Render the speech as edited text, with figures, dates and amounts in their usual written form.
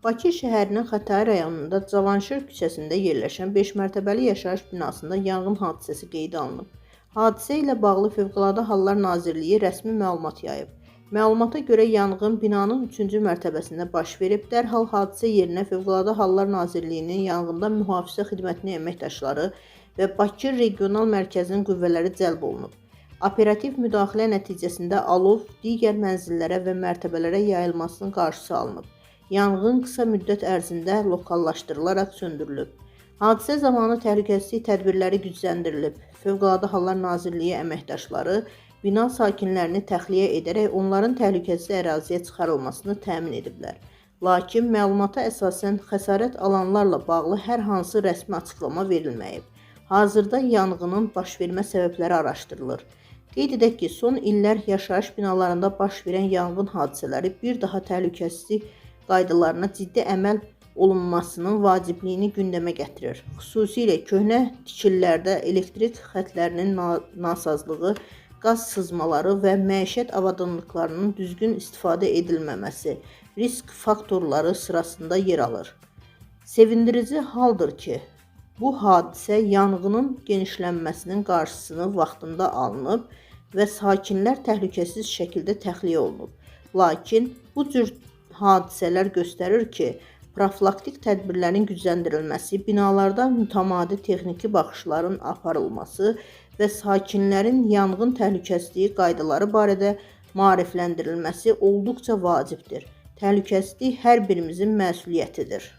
Bakı şəhərinin Xətai rayonunda Cavanşir küçəsində yerləşən 5 mərtəbəli yaşayış binasında yanğın hadisəsi qeydə alınıb. Hadisə ilə bağlı Fövqəladə Hallar Nazirliyi rəsmi məlumat yayıb. Məlumata görə yanğın binanın 3-cü mərtəbəsində baş verib. Dərhal hadisə yerinə Fövqəladə Hallar Nazirliyinin yanğından mühafizə xidmətinin əməkdaşları və Bakı Regional Mərkəzinin qüvvələri cəlb olunub. Operativ müdaxilə nəticəsində alov digər mənzillərə və mərtəbələrə yayılmasının qarşısı alınıb. Yanğın qısa müddət ərzində lokallaşdırılaraq söndürülüb. Hadisə zamanı təhlükəsizlik tədbirləri gücləndirilib. Fövqəladə Hallar Nazirliyi əməkdaşları bina sakinlərini təxliyə edərək onların təhlükəsiz əraziyə çıxarılmasını təmin ediblər. Lakin məlumata əsasən xəsarət alanlarla bağlı hər hansı rəsmi açıqlama verilməyib. Hazırda yanğının baş vermə səbəbləri araşdırılır. Qeyd edək ki, son illər yaşayış binalarında baş verən yanğın hadisələri bir daha təhlükəsizlik qaydalarına ciddi əməl olunmasının vacibliyini gündəmə gətirir. Xüsusilə köhnə tikililərdə elektrik xətlərinin nasazlığı, qaz sızmaları və məişət avadanlıqlarının düzgün istifadə edilməməsi risk faktorları sırasında yer alır. Sevindirici haldır ki, bu hadisə yanğının genişlənməsinin qarşısını vaxtında alınıb və sakinlər təhlükəsiz şəkildə təxliyə olunub. Lakin bu cür hadisələr göstərir ki, profilaktik tədbirlərin gücləndirilməsi, binalarda mütəmadi texniki baxışların aparılması və sakinlərin yanğın təhlükəsizliyi qaydaları barədə maarifləndirilməsi olduqca vacibdir. Təhlükəsizlik hər birimizin məsuliyyətidir.